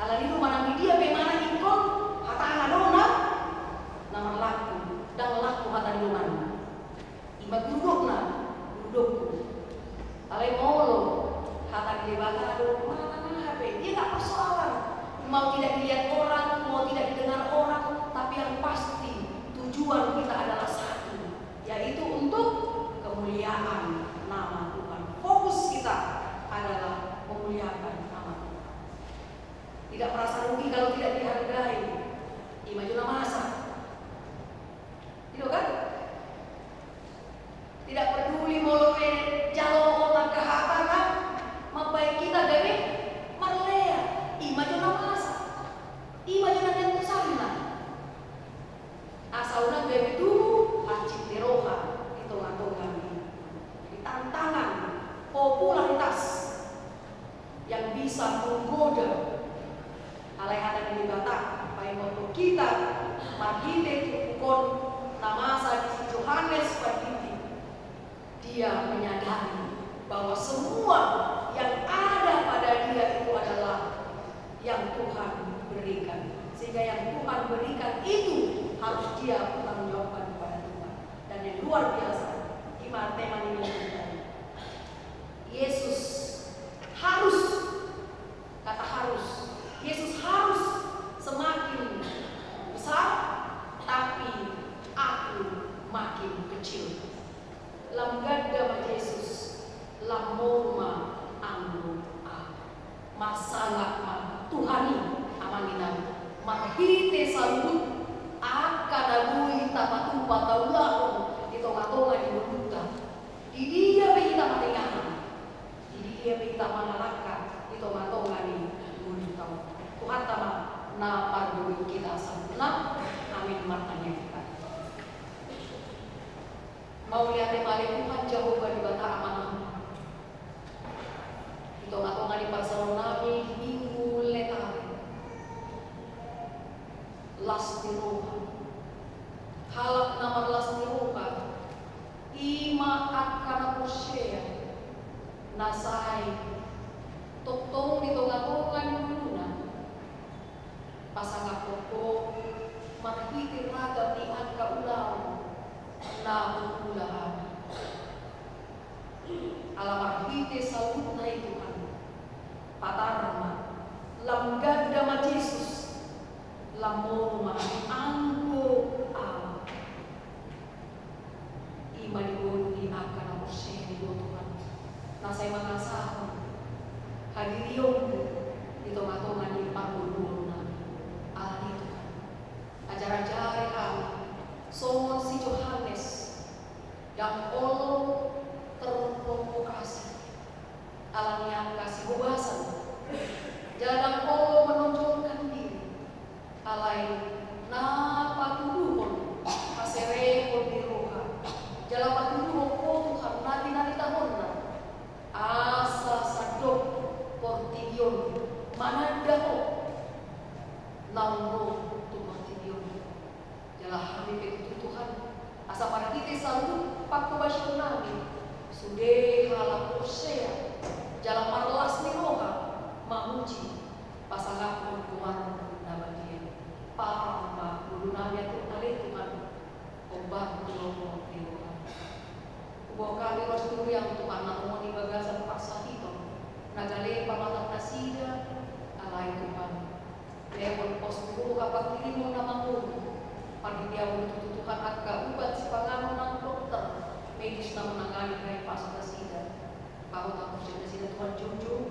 Alani do manang di dia pe manang ingkon hatana do na, na marlaku, ndang laku hata ni donganna. Ima guru do na, guru do. Alai molo hata ni Debata do manang aha pe, dia nggak persoalan. Mau tidak dilihat orang, mau tidak didengar orang, tapi yang pasti tujuan kita adalah satu, yaitu untuk kemuliaan nama Tuhan. Fokus kita adalah memuliakan nama Tuhan. Tidak merasa rugi kalau tidak dihargai. Ima jo na masa. Gitu kan? Tidak peduli molo pe jalo on angka hata na mambahen hita gabe marlea. Ima jo na masa. Ima jo na tentu sanna. Asa unang gabe tubu hansit ni roha di tonga-tonga ni. Jadi tantangan popularitas yang bisa menggoda. Alai hata ni Debata paingothon hita marhite turpuk on na masa di si Johannes Panditi. Dia menyadari bahwa semua yang ada pada dia itu adalah yang Tuhan berikan. Sehingga yang Tuhan berikan itu harus dia pertanggungjawabkan kepada Tuhan. Dan yang luar biasa, ima tema ni ngolunta on. Yesus harus, kata harus, Yesus harus semakin besar, tapi aku makin kecil. Lam ganda ma Jesus, lam moru ma anggo ahu. Marsangap ma Tuhan i, amang inang, marhite saluhut angka na boi tapatupa taulahon di tonga-tonga ni ngolunta. Di dia pe hita maringanan, di dia pe hita mangalangka di tonga-tonga ni ngolunta on. Tuhanta ma na pargogoi hita saluhutna. Amin. Martangiang hita. Mauliate ma ale Tuhan Jahowa Debata Amanami. Di tonga-tonga ni parsaoran nami di Minggu Letare, las ni roha. Halak na marlas ni roha, ima angka na porsea, na sai tongtong di tonga-tonga ni ngoluna. Pasangaphon Ho marhite ragam ni angka ulaon na huula hami. Ala marhite saluhutna i Tuhan, patar ma, lam ganda ma Jesus, lam Ro tu huriaM Tuhan, na tongon di bagasan parsahiton, na gale pamatang nasida, alai Tuhan, lehon pos ni roha pangkirimon na mangolu, marhite on tutu Tuhan angka ubat sipanganon nang dokter, medis na manangani hahipason nasida. Pahothon ma nasida Tuhan jotjot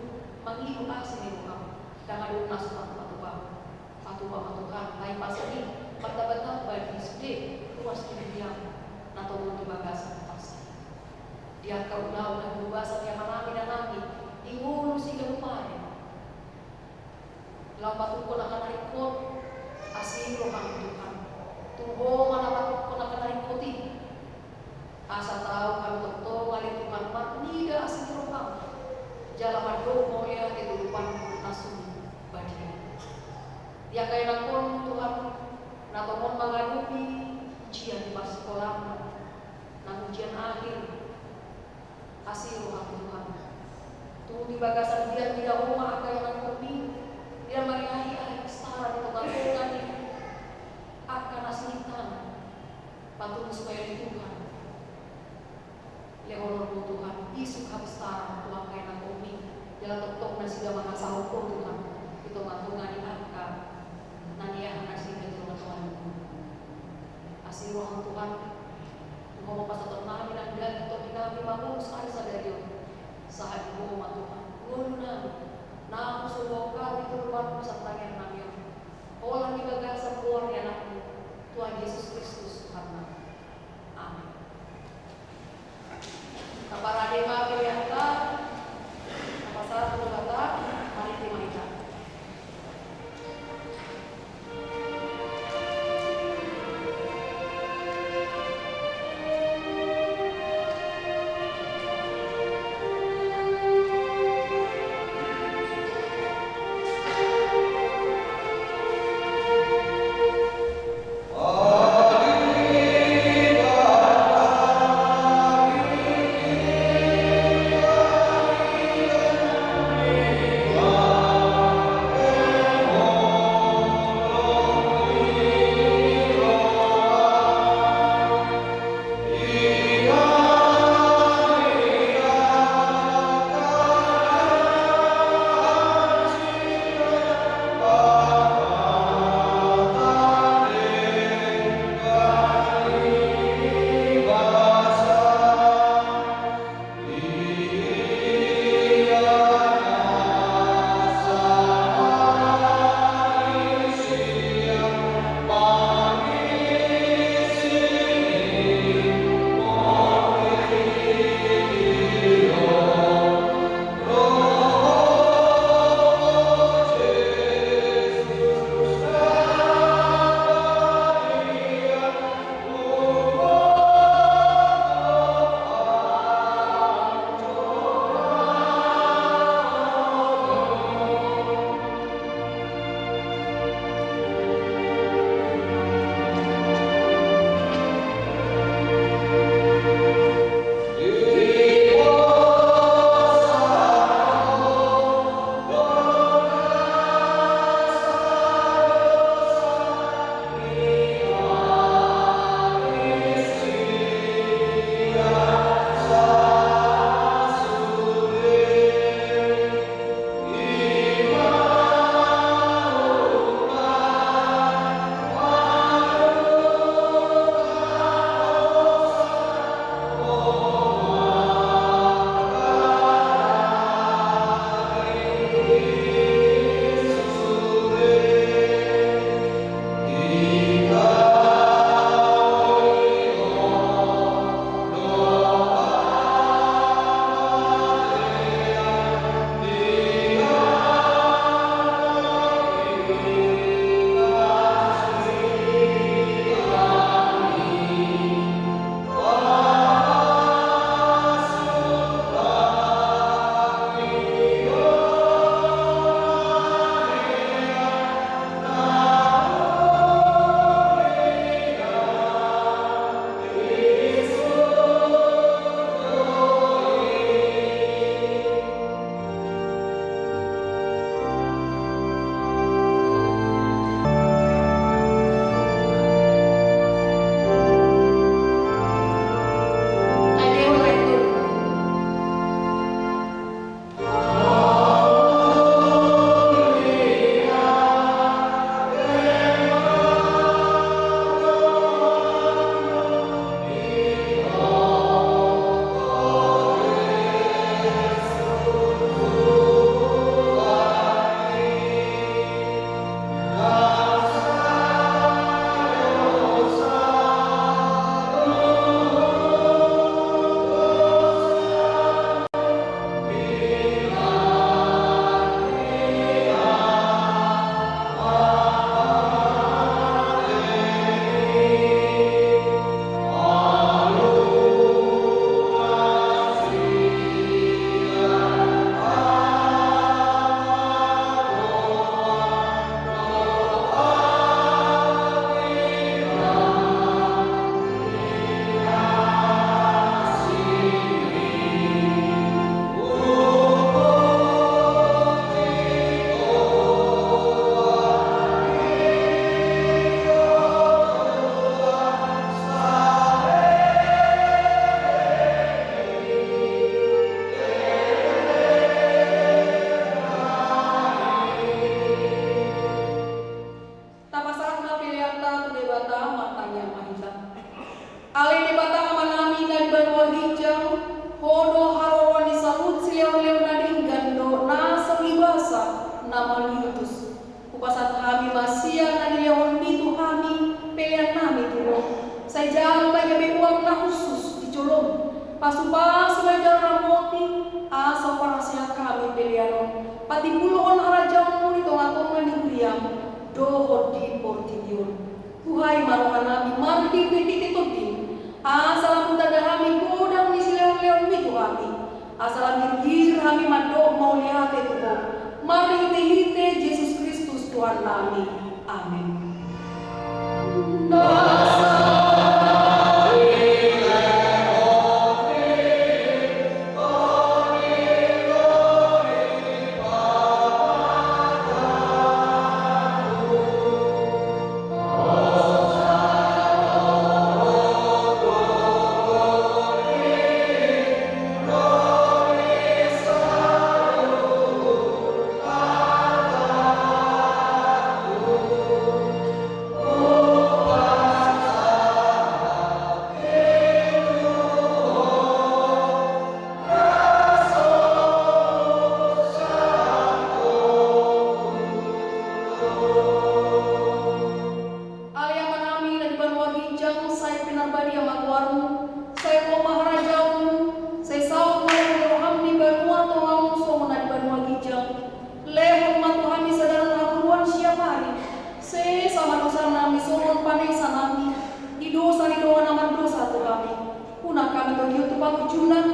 mangido asi ni rohaM, ndang adong na so tarpatupa. Patupa ma Tuhan hahipason i martambatamba di sude ruas ni huriaM na tongon di bagasan parsahiton. Di angka ulaon na hubahen ni amanami, inanami, di ngolu siganup ari, laho patupahon angka na ringkot, asi rohaM Tuhan. Tung Ho ma na patupahon angka na ringkot i. Asa tau hami tongtong ale Tuhan marnida asi ni rohaM, jala mandok mauliate tu Tuhan na sun badia. Di angka ianakhonMu Tuhan, na tongon mangadopi ujian di parsikolaan, nang ujian akhir, asi rohaM Tuhan. Tung di bagasan dia, dia Ho ma angka ianakhonMi, dia mangiahi aek sara di tongatonga ni angka na sulit an. Patumu supaya ale Tuhan, lehononMu Tuhan isuk habistaran tu angka ianakhonMi, jala tongtong nasida mangasahon Ho Tuhan di tongatonga ni angka na niahan nasida di tongatonga ni ngolu. Asi rohaM Tuhan, tu Ho ma pasahatonnami nang daging tondinami mangolu ari sadari on. Sahat di Ho ma Tuhan ngolunami, nang so boi hami tu ruangan santa Khusus di jolom, pasupasu ma i jala ramoti, asa huparhaseang hami pelean on patimbulhon harajaonmu di tongatonga ni huriam dohot di portibi on. Buhai ma rohanami marhitehite Tondim, asa lam hutanda hami godang ni silehonlehonmi tu hami, asa lam girgir hami mandok mauliate tu Ho, marhitehite Jesus Kristus Tuhannami. Amen. Ale Amanami na di banua ginjang, sai pinarbadia ma goarmu, sai ro ma harajaonmu, sai saut ma roham di banua tonga on songon na di banua ginjang. Lehon ma tu hami sadari on hangoluan siapari. Sesa ma dosanami songon panesanami di dosa ni dongan na mardosa tu hami. Unang hami togihon tu pangunjunan,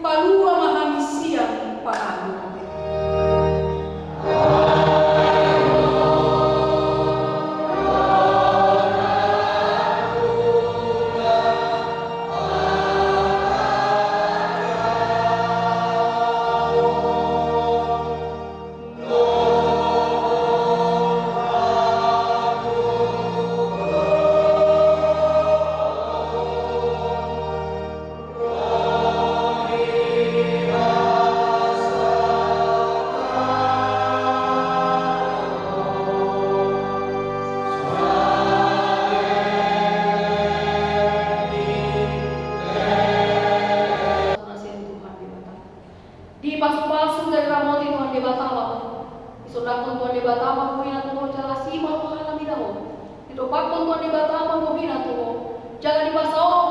palua ma hami sian pangago. Dipasupasu jala diramoti Tuhan Debata ma ho. Disondangkon Tuhan Debata ma bohina tu ho jala asi ma rohana mida ho. Didompakkon Tuhan Debata ma bohina tu ho jala dipasaor